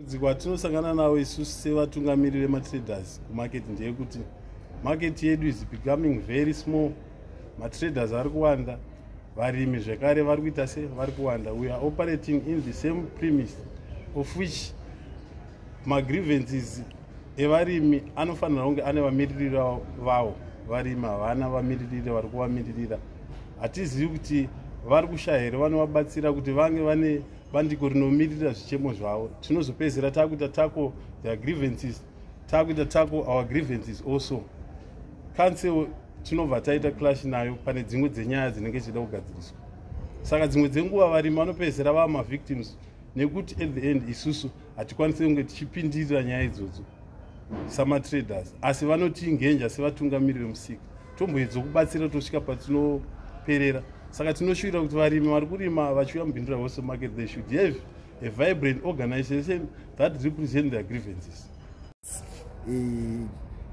Dambudziko atinosangana nawo isusu sevatungamiriri vematraders kumarket ndeyekuti market yedu is becoming very small. Matraders ari kuwanda, varimi zvekare vari kuita se vari kuwanda. We are operating in the same premise, of which magrievances evarimi anofanira kunge ane vamiririri vavo. Varimi havana vamiririri vari kuvamiririra. Hatizivi kuti vari kushaya here vanovabatsira kuti vange vane bandiko rinomirira zvichemo zvavo. Tinozopedzisira taakuita tackle their grievances, taakuita tackle our grievances also. Council tinobva taita clash nayo pane dzimwe dzenyaya dzinenge dzichida kugadziriswa. Saka dzimwe dzenguva varimi vanopedzisira vava mavictims, nekuti at the end isusu hatikwanisi kunge tichipindirira nyaya idzodzo samatraders, asi vanotingenja sevatungamiriri vemusika, tomboedza kubatsira tosvika patinoperera. Saka tinoshuvira kuti varimi vari kurima vachiuya muBindura Wholesale Market, they should have a vibrant organization that represent their grievances.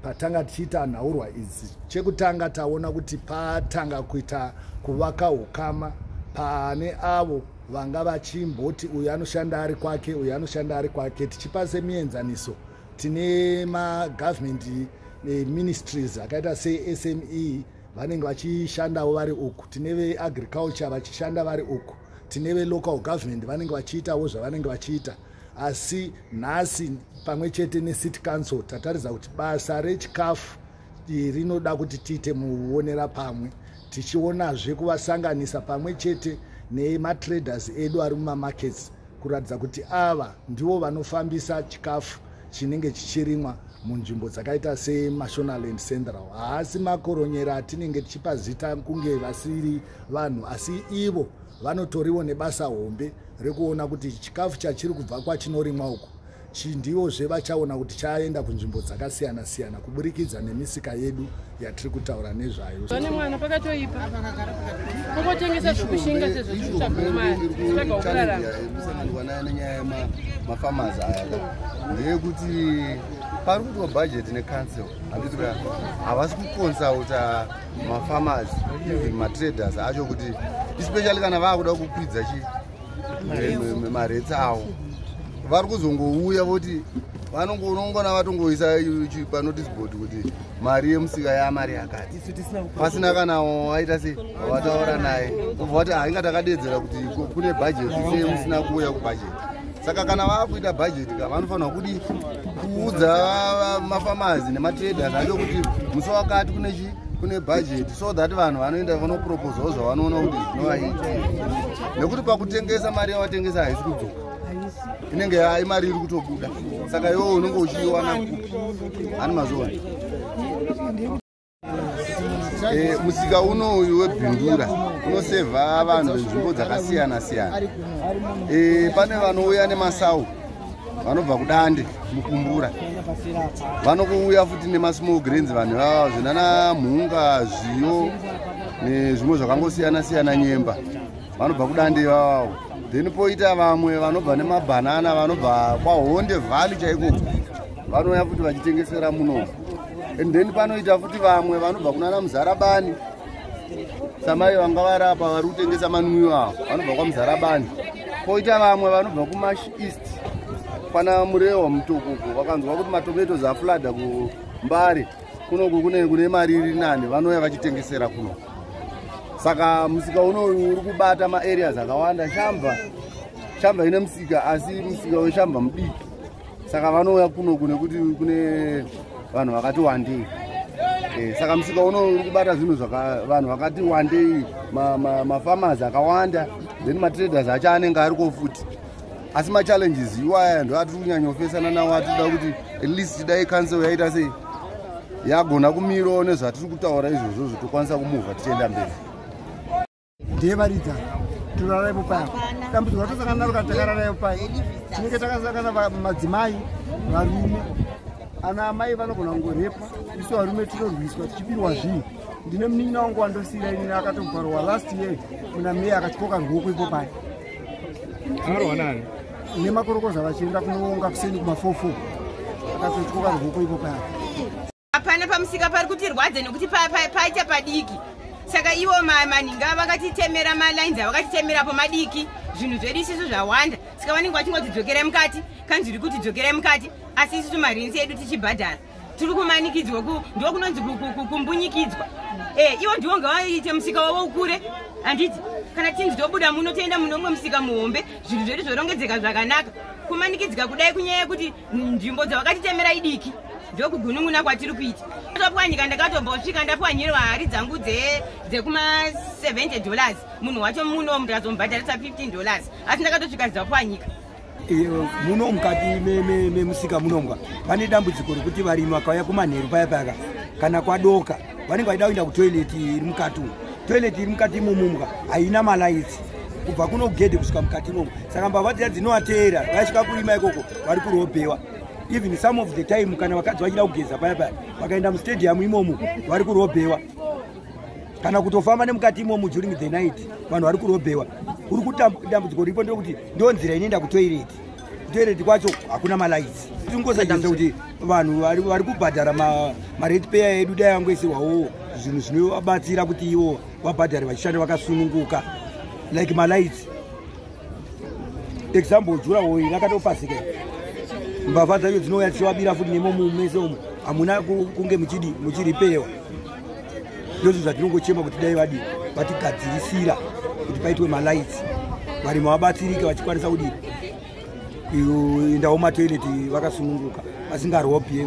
Patanga tichiita nhaurwa idzi, chekutanga taona kuti patanga kuita kuvaka ukama pane avo vanga vachimboti uyu anoshanda ari kwake, uyu anoshanda ari kwake. Tichipa semienzaniso, tine magovernment ministries akaita seSME, vanenge vachishandawo vari uku. Tine veagriculture vachishanda vari uku. Tine velocal government vanenge vachiitawo zvavanenge vachiita. Asi nhasi pamwe chete necity council tataridza kuti basa rechikafu rinoda kuti tiite muonera pamwe, tichionazve kuvasanganisa pamwe chete nematraders edu ari mumamarkets, kuratidza kuti ava ndivo vanofambisa chikafu chinenge chichirimwa munzvimbo dzakaita seMashonaland Central. Haasi makoronyera atinenge tichipa zita kunge vasiri vanhu, asi ivo vanotoriwo nebasa hombe rekuona kuti chikafu chachiri kubva kwachinorimwa uku ndivozve vachaona kuti chaenda kunzvimbo dzakasiyana siyana kuburikidza nemisika yedu yatiri kutaura nezvayo. Vane mwana pakatoipa, kungotengesa zvekushinga sezvo tiri mari, tsvagawo kurarama. Kusanganikwa nayo nenyaya yemafamers aya ndeyekuti pari kuitwa bhajeti necouncil, handiti ka? Havasi kuconsulta mafarmers, even matraders acho, kuti especially kana vaakuda kukwidza chi marates avo, vari kuzongouya voti vanongoona vatongoisa panotice board kuti mari yemusika yamari yakati, pasina kana waita sei wataura naye, ubva vati hainga takadedzera kuti kune bhajeti, sei musina kuuya kubhajeti? Saka kana vaakuita bhajeti ka, vanofanira kudi kuudza mafarmers nematraders acho kuti musi wakati kune chi kune bhajeti, so that vanhu vanoenda vanoproposawo zvavanoona kuti zvinovaitira, nekuti pakutengesa mari yavatengesa haisi kudzoka, inenge imari iri kutobuda. Saka iwewe unenge uchiiwana kupi? Hani mazuva musika uno uyu weBindura unosevha vanhu venzvimbo dzakasiyana siyana. Pane vanouya nemasau, vanobva kuDande, Mukumbura, vanokuuya futi nemasmall grains vanhu ivava, zvinana mhunga, zviyo nezvimwe zvakangosiyana siyana, nyemba, vanobva kuDande ivavawo. Then poita vamwe vanobva nemabhanana, vanobva kwaHonde Valley chaiko, vanouya futi vachitengesera muno. And then panoita futi vamwe vanobva kunana Muzarabani, samai vanga vari apa vari kutengesa manwiwa avo, vanobva kwaMuzarabani. Poita vamwe vanobva kuMash East, kwana Murewa, Mutokoko, vakanzwa kuti matomatoes aflooda kuMbare kunoku, kune mari iri nani, vanouya vachitengesera kuno. Saka musika unoyu uri kubata maareas akawanda. Shamva, Shamva ine musika, asi musika weShamva mudiki, saka vanouya kunoku nekuti kune vanhu vakati wandei. Saka musika uno uri kubata zvinhu vanhu vakati wandei, mafarmers akawanda, then matraders acho anenge ariko futi. Asi machallenges iwaya ndo atiri kunyanyofesana nawo, atinoda kuti at least dai council yaita sei, yagona kumirawo nezvatiri kutaura izvozvozvo, tokwanisa kumuvha tichienda mberi. Ndevaridza torara ipo paya. Dambudziko ratosangana naro kana takarara ipo paya, tinenge takasangana madzimai, varume, ana amai vanogona kungorepwa. Isu varume tinorwiswa tichibirwa zvinhu. Ndine munin'ina wangu wandosiyira inini, akatobvarwa last year muna May, akatyoka ruoko ipo paya. Akarohwa nani? Nemakorokoza, vachienda kunoonga kuseni kuma44, akatotyoka ruoko ipo paya. Hapana pamusika pari kutirwadza nekuti paita padiki. Saka ivo manhinga vakatitemera malines avakatitemerapo madiki. Zvinhu zvedu isusu zvawanda, saka vanenge vachingoti dzokerai mukati, kanzuru kuti dzokerai mukati, asi isusu marents edu tichibhadhara. Tiri kumanikidzwa, ndo kunonzi kumbunyikidzwa. Ivo ndiwo ngavaite musika wavo ukure, handiti? Kana tinzi tobuda muno toenda muno mumwe musika muhombe, zvinhu zvedu zvorongedzeka zvakanaka. Kumanikidzika kudai kunyaya yekuti nzvimbo dzavakatitemera idiki, ndokugunun'una kwatiri kuita. Topwanyika, ndakatombosvika ndapwanyirwa hari dzangu dzekuma $70. Munhu wacho muno ndikazombhadharisa $15, asi ndakatosvika dzapwanyika. Muno mukati memusika munomwa pane dambudziko rekuti varimi vakauya kumanheru paya payaka kana kwadoka, vanenge vachida kuenda kutoilet iri mukati umu. Toilet iri mukati imomumwa haina malights kubva kuno kugedhe kusvika mukati imomo, saka mbavha dziya dzinovateera. Vaisvika kurima ikoko vari kurobhewa. Even some of the time kana vakadzi vachida kugeza paya paya, vakaenda mustadium imomo vari kurobhewa, kana kutofamba nemukati imomo during the night vanhu vari kurobhewa. Kuri kudambudziko ripo ndekuti ndo nzira inoenda kutoilet. Kutoilet kwacho hakuna malights. Tingosachisa kuti vanhu vari kubhadhara marate payer edu, dai vangoisirwawo zvinhu zvinovabatsira kuti ivo vabhadhare vachishanda vakasununguka, like malights. Example, durawall rakatopasika, mbavha dzacho dzinouya dzichivabira futi. Nemomu mese umu hamuna kunge muchidi muchiripewa. Ndozvo zvatinongochema kuti dai vadi vatigadzirisira kuti paitwe malights, varimi vabatsirike vachikwanisa kudi endawo matoilet vakasununguka, vasingarobhi.